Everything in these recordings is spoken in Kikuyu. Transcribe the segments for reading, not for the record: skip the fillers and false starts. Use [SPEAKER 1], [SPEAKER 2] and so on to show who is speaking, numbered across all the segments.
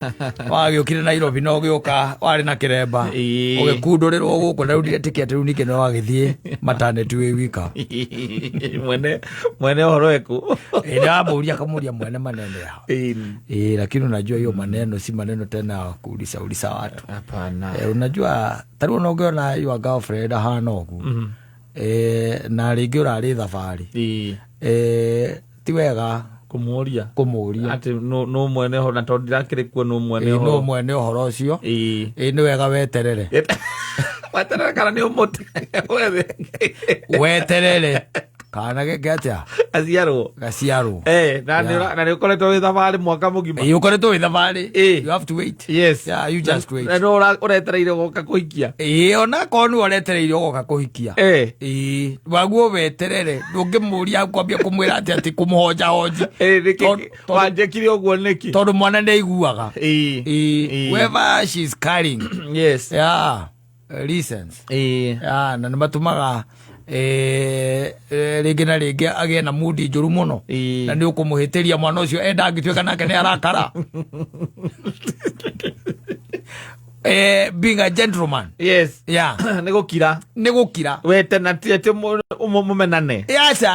[SPEAKER 1] Wagĩũkire Nairobi na ũgĩũka warĩ na kĩremba.
[SPEAKER 2] Ĩĩ.
[SPEAKER 1] Ũgĩkundũrĩrwo gũkũ na rĩu ndiretĩkia atĩ rĩu ningĩ no wagĩthiĩ maternity wĩ wika.
[SPEAKER 2] Mwene mwene ũhoro eku.
[SPEAKER 1] Ĩĩ, ndĩramũria akamũria mwene maneno ya. Ĩĩ, lakini unajua hiyo maneno si maneno tena ya kuuliza uliza watu.
[SPEAKER 2] Hapana.
[SPEAKER 1] Eh, unajua ta rĩu ona ũngĩona your girlfriend ahana ũguo, eh, na rĩngĩ ũrarĩ thabarĩ, eh, ti wega
[SPEAKER 2] Kũmũria.
[SPEAKER 1] Kũmũria.
[SPEAKER 2] Atĩ nũ mwene ũhoro na tondũ ndirakĩrĩ kuo nũ mwene
[SPEAKER 1] Ĩĩ, nũ
[SPEAKER 2] ũhoro.
[SPEAKER 1] Mwene ũhoro ũcio. Ĩĩ, nĩ wega weterere.
[SPEAKER 2] Weterere kana nĩ ũmũte wethe.
[SPEAKER 1] Weterere kana gĩke atĩa?
[SPEAKER 2] Aciarwo.
[SPEAKER 1] Gaciarwo.
[SPEAKER 2] Eh, na nĩ na nĩ ũkoretwo wĩ thabarĩ mwaka mũgima.
[SPEAKER 1] Ĩĩ, ũkoretwo wĩ thabarĩ. You have to wait. Yeah, you just wait.
[SPEAKER 2] Na no ũretereire gũka kũhikia.
[SPEAKER 1] Ĩĩ, ona korwo nĩwe ũretereire ũgoka kũhikia. Ĩĩ, waguo weterere, ndũngĩmũria kwambia kũmwĩra atĩ kũmũhonjahonji.
[SPEAKER 2] Eh, nĩkĩ wanjĩkire ũguo nĩkĩ?
[SPEAKER 1] Tondũ mwana nĩ aiguaga. Ĩĩ, whoever she's carrying, yeah, reasons. Yeah, na nĩ matũmaga rĩngĩ na rĩngĩ agĩe na mundi njũru mũno. Na nĩ ũkũmũhĩtĩria mwana ũcio enda angĩtuĩka nake nĩ arakara. Being a gentleman. Yeah.
[SPEAKER 2] Nĩ gũkira.
[SPEAKER 1] Nĩ gũkira.
[SPEAKER 2] Wete na ti atĩ mũmenane.
[SPEAKER 1] Aca,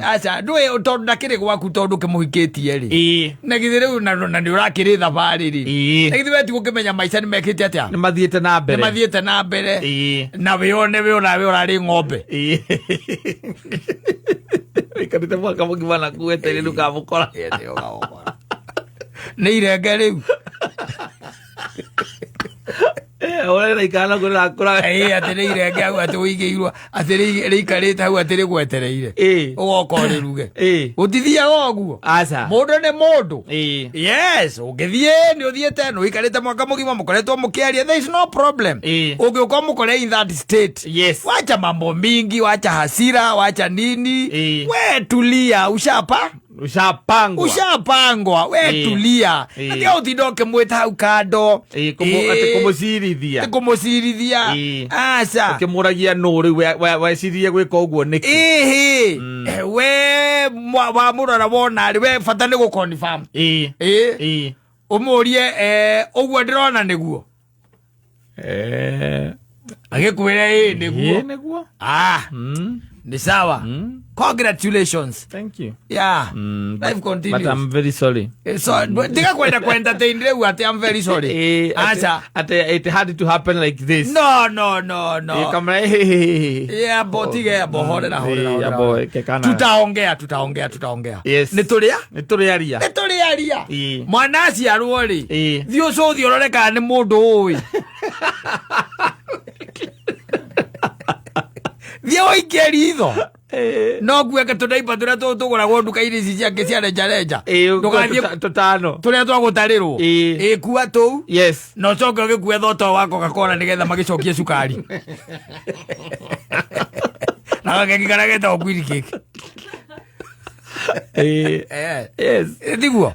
[SPEAKER 1] aca, ndũĩ tondũ ndakĩrĩ gwaku tondũ ũkĩmũhikĩtie rĩ. Na githĩ rĩu na nĩ ũrakĩrĩ thabarĩ rĩ. Na githĩ we ti gũkĩmenya maica nĩ mekĩte atĩa?
[SPEAKER 2] Nĩ mathiĩte na
[SPEAKER 1] Nĩ
[SPEAKER 2] mbere.
[SPEAKER 1] mathiĩte na mbere. Na wĩone we onawe ũrarĩ ng'ombe.
[SPEAKER 2] Wĩikarĩte mwaka mũgima na kuweteire ndũkamũkora.
[SPEAKER 1] Nĩ irenge rĩu.
[SPEAKER 2] Ũrĩa ikara naguo rĩrakũra.
[SPEAKER 1] Ĩĩ, atĩ nĩ irenge hau atĩ ũigĩirwo atĩ rĩikarĩte hau atĩ rĩgwetereire. Ũgoka ũrĩruge. Gũtithiaga ũguo.
[SPEAKER 2] Aca.
[SPEAKER 1] Mũndũ nĩ mũndũ. Yes, ũngĩthiĩ nĩ ũthiĩte nĩ ũikarĩte mwaka mũgima mũkoretwo mũkĩaria, there is no problem. Ũngĩũka ũmũkore in that state. Wacha mambo mingi, wacha hasira, wacha nini. We tulia, ushapa
[SPEAKER 2] Ushapangwa.
[SPEAKER 1] Ushapangwa, we tulia. Na tiga ũtinda ũkĩmwĩta hau kando.
[SPEAKER 2] Atĩ kũmũcirithia.
[SPEAKER 1] Kũmũcirithia. Aca.
[SPEAKER 2] Ũkĩmũragia nũ rĩu weciririe gwĩka ũguo nĩkĩ?
[SPEAKER 1] Ĩhĩ, we wamũrora wona rĩ, we bata nĩ gũ-confirm. Ĩĩ. Ũmũrie, ũguo ndĩrona nĩguo? Agĩkwĩre ĩĩ nĩguo.
[SPEAKER 2] Ĩĩ, nĩguo.
[SPEAKER 1] Ah, nĩ sawa. Congratulations.
[SPEAKER 2] Thank you.
[SPEAKER 1] Yeah. Life
[SPEAKER 2] But
[SPEAKER 1] continues.
[SPEAKER 2] I'm very sorry.
[SPEAKER 1] Eh, so tiga kwenda ku entertain rĩu atĩ I'm very sorry. Aca.
[SPEAKER 2] Atĩ it had to happen like this.
[SPEAKER 1] No, no, no, no.
[SPEAKER 2] Kamera eh.
[SPEAKER 1] Yeah, bo tige bo horera horera.
[SPEAKER 2] Eh,
[SPEAKER 1] Horera.
[SPEAKER 2] abo, eke kana.
[SPEAKER 1] Tutaongea, tutaongea, tutaongea.
[SPEAKER 2] Yes.
[SPEAKER 1] Nĩ tũrĩa?
[SPEAKER 2] Nĩ tũrĩaria.
[SPEAKER 1] Nĩ tũrĩaria. Mwana aciarwo rĩ, thiĩ ũcũthi ũrore kana nĩ mũndũ ũĩ. Thiĩ ũikie ritho. No kueke tũndaipa tũrĩa tũgũragwo nduka-inĩ ici ciangĩ cia renjarenja. Ndũgathiĩ
[SPEAKER 2] Tũtano.
[SPEAKER 1] Tũrĩa twa gũtarĩrwo. Ĩĩ, kua tũu. Na ũcoke ũgĩkue thota wa Coca-Cola nĩgetha magĩcokie cukari. Na gakeki karĩa getagwo Queen Cake. Tiguo?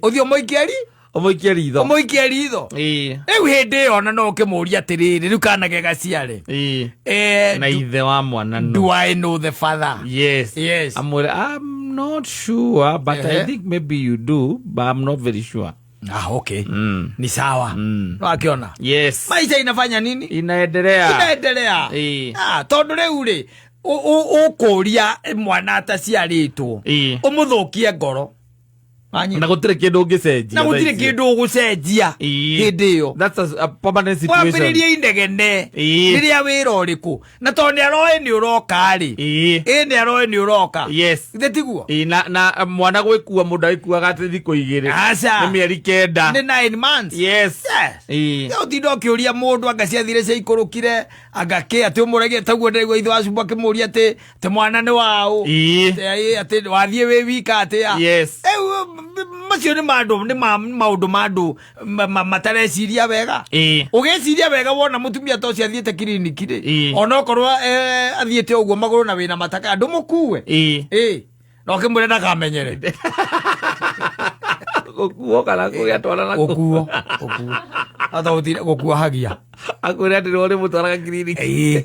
[SPEAKER 1] Ũthiĩ ũmũikie ri?
[SPEAKER 2] Ũmũikie ritho.
[SPEAKER 1] Ũmũikie ritho. Rĩu hĩndĩ ĩyo ona no ũkĩmũria atĩrĩrĩ, rĩu kana ke gaciare.
[SPEAKER 2] Na ithe wa mwana no.
[SPEAKER 1] Do I know the father?
[SPEAKER 2] Yes.
[SPEAKER 1] Yes.
[SPEAKER 2] Amwĩre, I'm not sure, but I think maybe you do, but I'm not very sure.
[SPEAKER 1] Ah, okay. Ni sawa. No akiona. Maisha inafanya nini?
[SPEAKER 2] Inaendelea.
[SPEAKER 1] Inaendelea. Ah, tondũ rĩu rĩ ũkũria mwana ataciarĩtwo ũmũthũkie ngoro.
[SPEAKER 2] Na gũtirĩ kĩndũ ũngĩcenjia.
[SPEAKER 1] Na gũtirĩ kĩndũ ũgũcenjia hĩndĩ ĩyo.
[SPEAKER 2] That's a permanent situation.
[SPEAKER 1] Wambĩrĩrie inegene rĩrĩa wĩra ũrĩkũ na tondũ nĩ aroĩ nĩ ũroka rĩ. Ĩĩ, nĩ aroĩ nĩ ũroka. Githĩ tiguo?
[SPEAKER 2] Ĩĩ, na mwana gwĩkua mũndũ agĩkuaga atĩ thikũ 2.
[SPEAKER 1] Aca.
[SPEAKER 2] Nĩ mĩeri 9.
[SPEAKER 1] Nĩ 9 months. Yes.
[SPEAKER 2] Ĩĩ.
[SPEAKER 1] Ũtinda ũkĩũria mũndũ anga ciathire ciaikũrũkire anga kĩ atĩ ũmũragie taguo ndĩraigua ithe wa Cuba akĩmũria atĩ mwana nĩ waũ. Atĩ, atĩ wathiĩ wĩ wika atĩa. Rĩu macio nĩ maũndũ nĩ maũndũ ma andũ matareciria wega. Ũgĩciria wega wona mũtumia ta ũcio athiĩte kiriniki rĩ, onokorwo athiĩte ũguo magũrũ na wĩna mataka ndũmũkue. Ĩĩ. Na ũkĩmwĩre ndakamenyere.
[SPEAKER 2] Gũkuo kana kũgĩa twana na
[SPEAKER 1] Gũkuo. Gũkuo. Ata gũtire gũkuohagia.
[SPEAKER 2] Akwĩre atĩ nĩwe ũrĩmũtwaraga kiriniki.
[SPEAKER 1] Ĩĩ.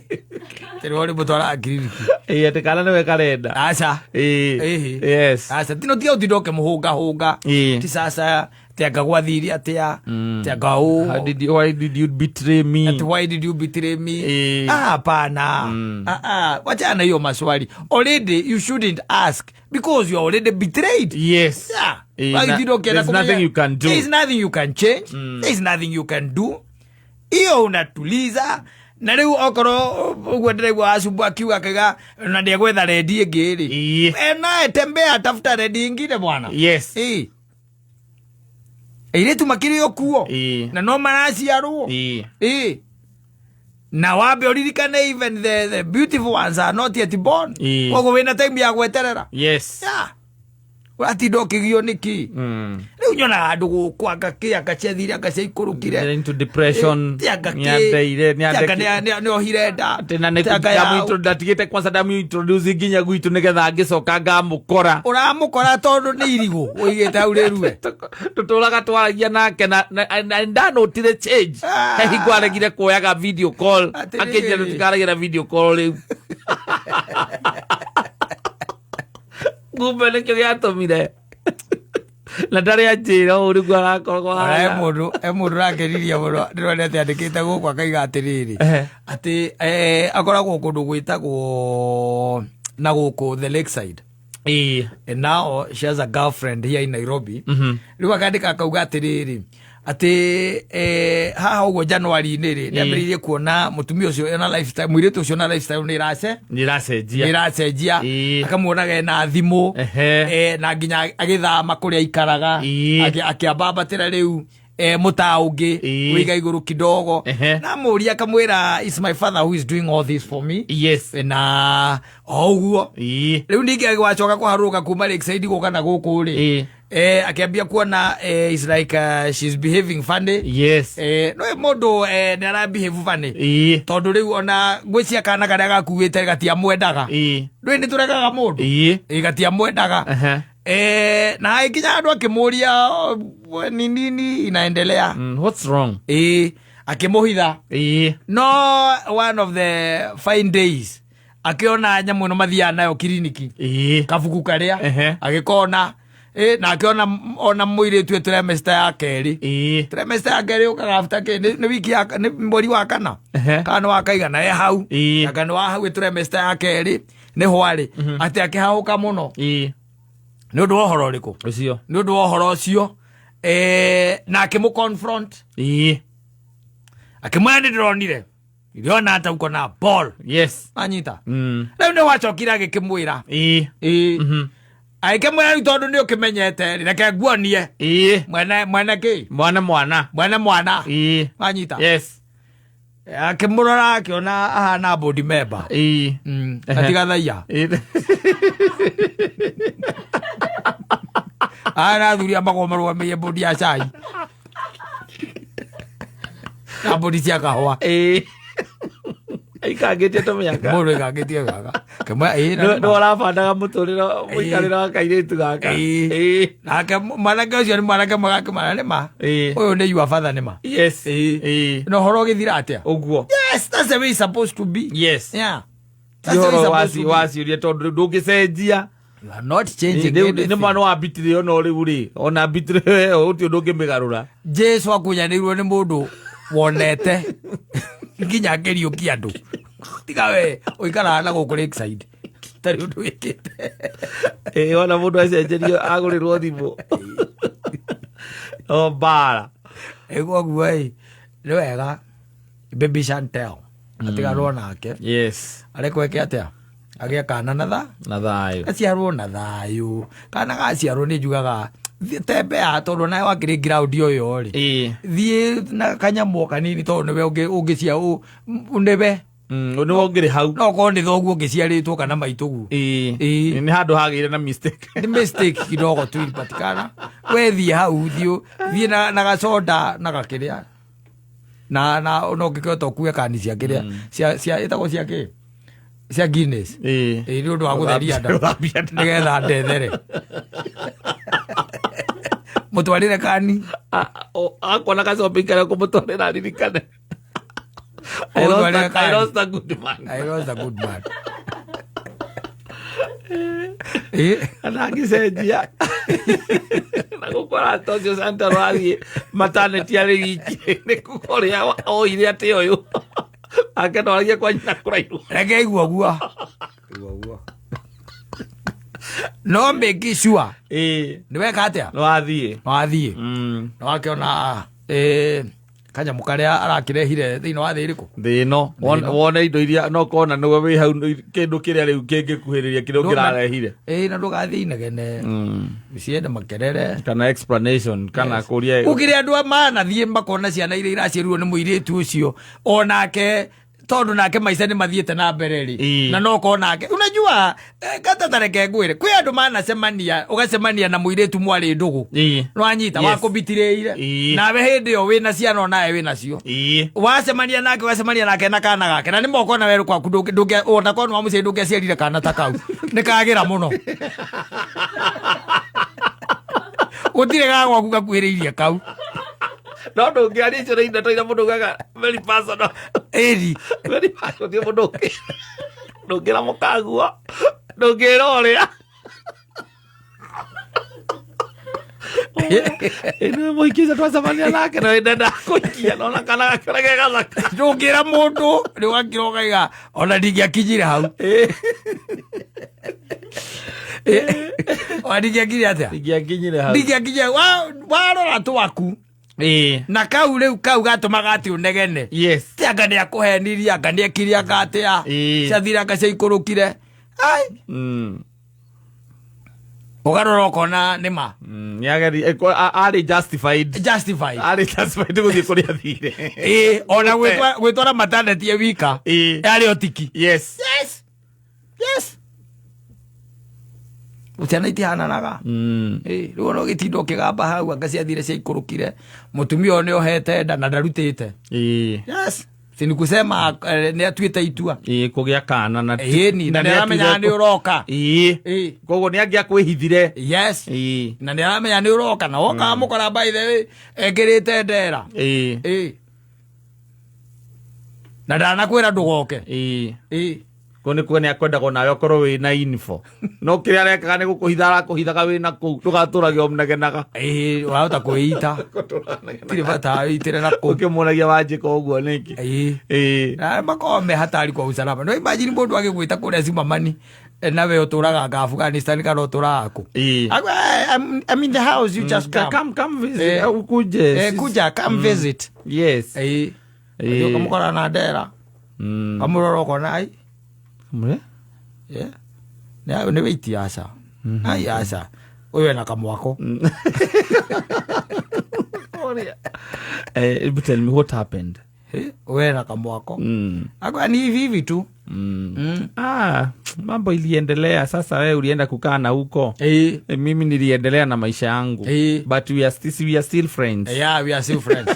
[SPEAKER 1] Atĩ nĩwe ũrĩmũtwaraga kiriniki.
[SPEAKER 2] Ĩĩ, atĩ kana nĩwe karenda.
[SPEAKER 1] Aca.
[SPEAKER 2] Ĩĩ.
[SPEAKER 1] Ĩhĩ.
[SPEAKER 2] Yes.
[SPEAKER 1] Aca, tino tiga ũtinda ũkĩmũhũngahũnga. Ti sasa. Atĩ anga gwathire atĩa, atĩ anga ũ
[SPEAKER 2] How did you, why did you betray me?
[SPEAKER 1] Ati why did you betray me? Ah, hapana. Ah, ah, wachana na hiyo maswali. Already you shouldn't ask because you are already betrayed. Yeah. Why you don't
[SPEAKER 2] There's
[SPEAKER 1] kumenya-
[SPEAKER 2] nothing you can do.
[SPEAKER 1] There's nothing you can change. There's nothing you can do. Iyo unatuliza na rĩu okorwo ũguo ndĩraigua acumbu akiuga akauga na ndĩegwetha rendi ĩngĩ rĩ, naye tembea, tafuta rendi ingine bwana. Airĩtu makĩrĩ o kuo na no maraciarwo. Na wambe ũririkane even the beautiful ones are not yet born. Koguo wĩna time ya gweterera. Yeah. Ũratinda ũkĩgio nĩkĩ? Rĩu nyonaga andũ gũkũ, anga kĩ, anga ciathire, anga ciaikũrũkire.
[SPEAKER 2] They're into depression.
[SPEAKER 1] Ti anga kĩ,
[SPEAKER 2] Nĩandeire,
[SPEAKER 1] ti anga nĩ ohire nda,
[SPEAKER 2] tena
[SPEAKER 1] ti anga yaũ.
[SPEAKER 2] ndatigĩte kwanza ndamuintroduce nginya gwitũ nĩgetha ngĩcoka ngamũkora.
[SPEAKER 1] Ũramũkora tondũ nĩ irigũ ũigĩte hau rĩrue.
[SPEAKER 2] Tũtũraga twaragia nake na ndanotire change.
[SPEAKER 1] Ah.
[SPEAKER 2] He hingo aregire kuoyaga video call.
[SPEAKER 1] Atĩrĩrĩ.
[SPEAKER 2] Akĩnjĩra tũtikaragia video call rĩu. Kumbe nĩkĩo gĩatũmire na ndarĩ anjĩra ũũ nĩguo arakoragwo
[SPEAKER 1] Ona he
[SPEAKER 2] ahana.
[SPEAKER 1] mũndũ, he mũndũ ũrakenirie mũno, ndĩrona atĩ andĩkĩte gũkũ akaiga atĩrĩrĩ, atĩ akoragwo kũndũ gwĩtagwo na gũkũ the Lakeside, and now she has a girlfriend here in Nairobi. Rĩu akandĩka akauga atĩrĩrĩ, atĩ haha ũguo January-inĩ rĩ, nĩambĩrĩirie kuona mũtumia ũcio ena lifestyle, mũirĩtu ũcio na lifestyle nĩ ĩrace
[SPEAKER 2] Nĩracenjia.
[SPEAKER 1] Nĩ ĩracenjia. Akamuonaga ena thimũ, na nginya agĩthama kũrĩa aikaraga, akĩambambatĩra rĩu mũtaa ũngĩ wĩiga igũrũ kidogo. Na mũria akamwĩra, "Is my father who is doing all this for me." Na o ũguo rĩu ningĩ agĩwacoka kũharũrũka kuma Lakeside gũka na gũkũ rĩ, akĩambia kuona is like she's behaving funny. No mũndũ nĩ ara behave funny tondũ rĩu ona ngwĩcia kana karĩa gakuĩte gatiamwendaga. Ndũĩ nĩ tũregaga mũndũ. Gatiamwendaga. Na agĩkinya handũ akĩmũria, "Oh, ni nini inaendelea?"
[SPEAKER 2] What's wrong?
[SPEAKER 1] Akĩmũhitha. No one of the fine days akĩona nyamũ ĩno mathiaga nayo kiriniki, kabuku karĩa, agĩkona, na akĩona ona mũirĩtu trimester ya kerĩ. Trimester ya kerĩ ũkaga after kĩ, nĩ wiki ya, nĩ mweri wa kana kana nĩ wa kaigana e hau. Anga nĩ wa hau trimester ya kerĩ nĩ hwarĩ atĩ akĩhahũka mũno. Nĩ ũndũ wa ũhoro ũrĩkũ?
[SPEAKER 2] Ũcio.
[SPEAKER 1] Nĩ ũndũ wa ũhoro ũcio, na akĩmũ confront, akĩmwĩra, "Nĩ ndĩronire, ndĩrona hata uko na ball." Anyita. Rĩu nĩ wacokire agĩkĩmwĩra, agĩkĩmwĩra, "Rĩu tondũ nĩ ũkĩmenyete rĩ, reke nguonie mwene mwene kĩ."
[SPEAKER 2] Mwana mwana.
[SPEAKER 1] Mwene mwana. Anyita. Akĩmũrora akĩona ahana board member. Atigathaia ahana athuri a magwo marũgamĩire board ya cai na board cia kahũa.
[SPEAKER 2] Aikangĩtie tũmĩaka.
[SPEAKER 1] Mũndũ ĩkangĩtie gaka kĩmwe, na nĩ
[SPEAKER 2] Nĩ ũrabandaga mũtũrĩre mũikarĩre wa kairĩtu gaka.
[SPEAKER 1] Nake mwanake ũcio nĩ mwanake mwega, akĩmara nĩ ma ũyũ nĩ your father, nĩ ma. Na ũhoro ũgĩthira atĩa?
[SPEAKER 2] Ũguo.
[SPEAKER 1] Yes, that's the way it's supposed to be. Yeah,
[SPEAKER 2] Ti
[SPEAKER 1] that's the way it's
[SPEAKER 2] ũhoro
[SPEAKER 1] supposed to be.
[SPEAKER 2] wa ciũria tondũ rĩu ndũngĩcenjia.
[SPEAKER 1] You are not changing
[SPEAKER 2] Rĩu
[SPEAKER 1] anything.
[SPEAKER 2] nĩ mwana wa mbitire ona rĩu rĩ, ona mbitire ĩyo gũtirĩ ũndũ ũngĩmĩgarũra.
[SPEAKER 1] Jesu akunyanĩirwo nĩ mũndũ wonete nginya akĩriũkia andũ. Tiga we ũikaraga na gũkũ Lakeside tarĩ ũndũ wĩkĩte.
[SPEAKER 2] Ona mũndũ acenjerio agũrĩrwo thimũ o mbara.
[SPEAKER 1] Ĩguo ĩ nĩ wega baby Chantel atigarwo nake. Arekwo eke atĩa, agĩe kana na tha
[SPEAKER 2] Na thayũ.
[SPEAKER 1] Gaciarwo na thayũ. Kana gaciarwo nĩ njugaga tembea tondũ nawe wakĩrĩ ground ũyũ rĩ, thiĩ na kanyamũ o kanini tondũ nĩwe ũngĩcia nĩwe.
[SPEAKER 2] Nĩwe ũngĩrĩ hau.
[SPEAKER 1] No korwo nĩ thoguo ũngĩciarĩtwo kana maitũguo.
[SPEAKER 2] Nĩ handũ hagĩire na mistake.
[SPEAKER 1] Nĩ mistake kidogo tu ilipatikana. We thiĩ hau, thiĩ thiĩ na gacoda na gakĩrĩa na no ũngĩkĩhota ũkue kani cia kĩrĩa cia ĩtagwo cia kĩ, cia Guinness. Nĩ ũndũ wa gũtheria nda.
[SPEAKER 2] Gũthambia nda.
[SPEAKER 1] Nĩgetha ndethere mũtwarĩre kani.
[SPEAKER 2] Akona gacombing karĩa kũmũtwarĩra aririkane, "I lost
[SPEAKER 1] Ũmũtwarĩre
[SPEAKER 2] I
[SPEAKER 1] kani.
[SPEAKER 2] lost a good man."
[SPEAKER 1] I lost a good man.
[SPEAKER 2] Kana angĩcenjia. Na gũkũ arata ũcio Chantal athiĩ maternity arĩ wiki nĩ kuga ũrĩa oire atĩ ũyũ ake no aragia kwa nyina kũraihu.
[SPEAKER 1] Reke igua gua no make sure nĩ weka atĩa.
[SPEAKER 2] No athiĩ.
[SPEAKER 1] No athiĩ. No akĩona kanyamũ karĩa arakĩrehire thĩinĩ wa thĩ ĩrĩkũ.
[SPEAKER 2] Thĩ ĩno.
[SPEAKER 1] Thĩ ĩno.
[SPEAKER 2] Wone indo iria no kona nĩwe wĩ hau kĩndũ kĩrĩa rĩu kĩngĩkuhĩrĩria kĩrĩa ũngĩrarehire.
[SPEAKER 1] Ĩĩ, na ndũgathiĩ inegene ciende makerere
[SPEAKER 2] kana explanation kana kũria.
[SPEAKER 1] Gũkĩrĩ andũ a manathiĩ makona ciana iria iraciarirwo nĩ mũirĩtu ũcio onake, tondũ nake maica nĩ mathiĩte na mbere rĩ, na no korwo nake unajua kata tareke ngwĩre, kwĩ andũ manacemania, ũgacemania na mũirĩtu mwarĩ ndũgũ, nwanyita, wakũbitirĩire, nawe hĩndĩ ĩyo wĩna ciana onawe wĩnacio, wacemania nake, ũgacemania nake na kana gake, na nĩ mokona werũ kwaku ona korwo nĩ wa mũciĩ ndũngĩaciarire kana ta kau, nĩ kagĩra mũno, gũtirĩ ga gwaku gakuhĩrĩirie kau.
[SPEAKER 2] No ndũngĩaria icio nĩ ndeto iria mũndũ ugaga very personal.
[SPEAKER 1] Ĩri.
[SPEAKER 2] Very personal, ti mũndũ ũngĩ ndũngĩra mũkaguo, ndũngĩra ũrĩa ĩno mũhiki ũcio twacemania nake no ndenda kũikia nona kana gakĩra ge gathaka.
[SPEAKER 1] Ndũngĩra mũndũ rĩ wakira ũkaiga ona ndingĩakinyire hau, ona ndingĩakinyire atĩa.
[SPEAKER 2] Ndingĩakinyire hau.
[SPEAKER 1] Ndingĩakinyire warora twaku na kau rĩu kau gatũmaga atĩ ũnegene. Ti anga nĩ akũhenirie, anga nĩ ekire, anga atĩa. Ciathire, anga ciaikũrũkire. Ai, ũgarora ũkona nĩ ma.
[SPEAKER 2] Nĩageri arĩ justified.
[SPEAKER 1] Justified.
[SPEAKER 2] Arĩ justified gũthiĩ kũrĩa athire.
[SPEAKER 1] Ĩĩ, ona gwĩtwara maternity e wika yarĩ otiki. Yes, ciana itihananaga. Ĩĩ, rĩu ona ũgĩtinda ũkĩgamba hau anga ciathire ciaikũrũkire, mũtumia ũyũ nĩ ohete nda na ndarutĩte. Yes, si ni kusema nĩ atuĩte itua.
[SPEAKER 2] Ĩĩ, kũgĩa kana na
[SPEAKER 1] Ĩni, na nĩ aramenya nĩ ũroka.
[SPEAKER 2] Koguo nĩ angĩakwĩhithire.
[SPEAKER 1] Na nĩ aramenya nĩ ũroka, na woka amũkora, by the way, ekĩrĩte ndera. Ĩĩ, na ndanakwĩra ndũgoke.
[SPEAKER 2] Kũu nĩ kuga nĩ akwendagwo nawe ũkorwo wĩna info, no kĩrĩa arekaga nĩ gũkũhitha, arakũhithaga wĩna kũu ndũgatũrage ũmnegenaga.
[SPEAKER 1] Ĩĩ, wahota kwĩita, tirĩ bata wĩitĩre na kũu.
[SPEAKER 2] Ũkĩmuonagia wanjĩka ũguo nĩkĩ.
[SPEAKER 1] Na makoragwo me hatari kwa usalama. No imagine mũndũ agĩgwĩta kũrĩa Zimmerman, nawe ũtũraga anga Afghanistan kana ũtũraga kũ. I'm in the house, you just come.
[SPEAKER 2] Come, come visit. Ukuje.
[SPEAKER 1] Kuja, come visit. Ũkamũkora na ndera, kamũrora ũkona ai.
[SPEAKER 2] Mre?
[SPEAKER 1] Yeah. Nĩ wĩiti, aca, ai, aca, ũyũ ena kamwako.
[SPEAKER 2] But tell me what happened.
[SPEAKER 1] Ũyũ ena kamwako. Akwa ni hivi hivi tu.
[SPEAKER 2] Ah, mambo iliendelea. Sasa wewe ulienda kukaa na huko. Mimi niliendelea na maisha yangu. But we are still friends.
[SPEAKER 1] Yeah, we are still friends.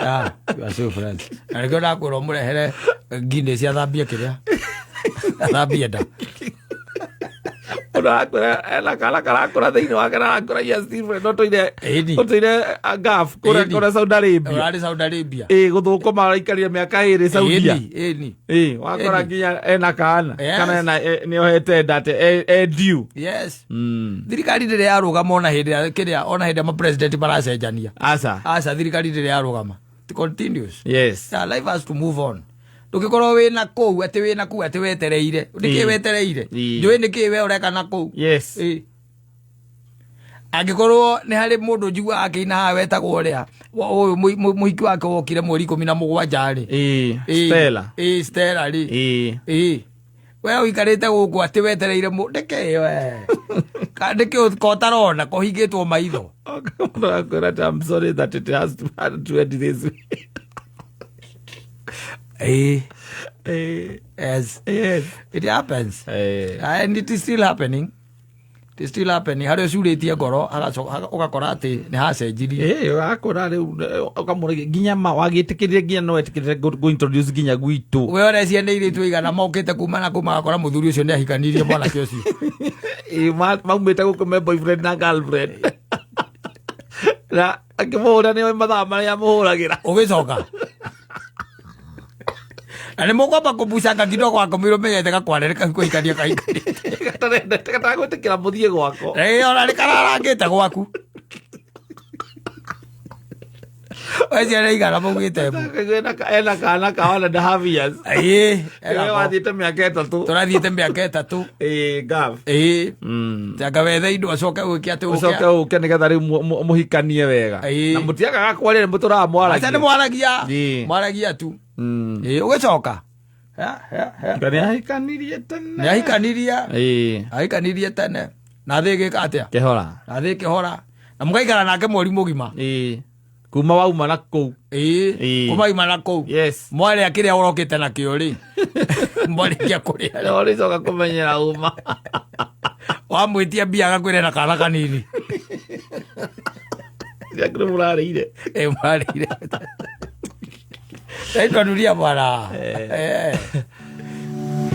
[SPEAKER 1] Yeah, we are still friends. Na nĩkĩo ndakwĩra ũmũrehere Guinness athambie kĩrĩa. Athambie nda.
[SPEAKER 2] Mũndũ arakwĩra ena kana karakũra thĩinĩ wake na arakũra you are still friends. No tũire ũtũire Gulf kũrĩa kũrĩa Saudi Arabia.
[SPEAKER 1] Ũrarĩ Saudi Arabia.
[SPEAKER 2] Ĩĩ, gũthũkũma araikarire mĩaka 2 Saudia.
[SPEAKER 1] Ĩni, ĩni.
[SPEAKER 2] Ĩĩ, wakora nginya ena kana kana ena nĩ ohete nda atĩ e due.
[SPEAKER 1] Thirikari ndĩrĩ yarũgama ona hĩndĩ ya kĩrĩa, ona hĩndĩ ya mapresident maracenjania.
[SPEAKER 2] Aca.
[SPEAKER 1] Aca, thirikari ndĩrĩ yarũgama. It continues. Yeah, life has to move on. Ndũngĩkorwo wĩna kũu atĩ wĩna kũu atĩ wetereire. Nĩkĩ wetereire? Njũĩ nĩkĩ we ũreka na kũu? Ĩĩ. Angĩkorwo nĩ harĩ mũndũ njiguaga akĩina haha wetagwo ũrĩa ũyũ mũhiki wake wokire mweri 17 rĩ.
[SPEAKER 2] Stella.
[SPEAKER 1] Ĩĩ, Stella rĩ. Ĩĩ, we ũikarĩte gũkũ atĩ wetereire ndĩkĩ we? Nĩkĩ ko ũtarona kũhingĩtwo maitho?
[SPEAKER 2] Mũndũ arakwĩra atĩ, "I'm sorry that it has to, had to end this way."
[SPEAKER 1] Yes. It happens. And it is still happening, it is still happening. Harĩa ũcurĩtie ngoro ũgakora atĩ nĩ hacenjirie.
[SPEAKER 2] Ĩĩ, ũgakora rĩu ũkamũragia nginya ma wagĩtĩkĩrire nginya no etĩkĩrire gũ introduce nginya gwitũ.
[SPEAKER 1] We ũrecia nĩ irĩtu igana mokĩte kuma na kuma, magakora mũthuri ũcio nĩ ahikanirie mwanake ũcio.
[SPEAKER 2] Ĩĩ, maumĩte gũkũ me boyfriend na girlfriend na akĩmũhũra nĩ mathaa marĩa amũhũragĩra.
[SPEAKER 1] Ũgĩcoka na nĩ mũkwamba kũbucanga kidogo, akomirwo menyete gakwarere kau kũhikania kahikanĩte.
[SPEAKER 2] Gatagwĩtĩkĩra mũthiĩ gwako.
[SPEAKER 1] Ona nĩ kararangĩte gwaku. We ciana igana maugĩte mbu.
[SPEAKER 2] Ena kana ka 1.5 years.
[SPEAKER 1] Ĩĩ,
[SPEAKER 2] Ĩwe wathiĩte mĩaka 3.
[SPEAKER 1] Tũrathiĩte mĩaka 3.
[SPEAKER 2] Ĩĩ, Gav.
[SPEAKER 1] Ĩĩ. Anga wethe indo acoke gwĩke atĩ.
[SPEAKER 2] Ũcoke ũke nĩgetha rĩu mũhikanie wega. Na mũtiagaga kwaria, nĩ mũtũraga
[SPEAKER 1] Aca nĩ
[SPEAKER 2] mwaragia.
[SPEAKER 1] Mwaragia.
[SPEAKER 2] Ĩĩ.
[SPEAKER 1] Mwaragia tu. Ĩĩ, ũgĩcoka. Ya, ya, ya.
[SPEAKER 2] Nga nĩ ahikanirie tene.
[SPEAKER 1] Nĩ ahikanirie.
[SPEAKER 2] Ĩĩ.
[SPEAKER 1] Ahikanirie tene na thĩ ĩgĩka atĩa?
[SPEAKER 2] Kĩhora.
[SPEAKER 1] Na thĩ ĩkĩhora na mũgaikara nake mweri mũgima.
[SPEAKER 2] Ĩĩ, kuma wauma na kũu.
[SPEAKER 1] Ĩĩ. Kuma na kũu. Mwarĩa kĩrĩa ũrokĩte nakĩo rĩ, mwarĩkia kũrĩa rĩ,
[SPEAKER 2] Ũrĩcoka kũmenyera uma.
[SPEAKER 1] Wamwĩtia mbia agakwĩra na kana kanini.
[SPEAKER 2] Ciaku nĩ mũrarĩire.
[SPEAKER 1] Ĩ, mwarĩire. Naitwanuria bwana. Eh.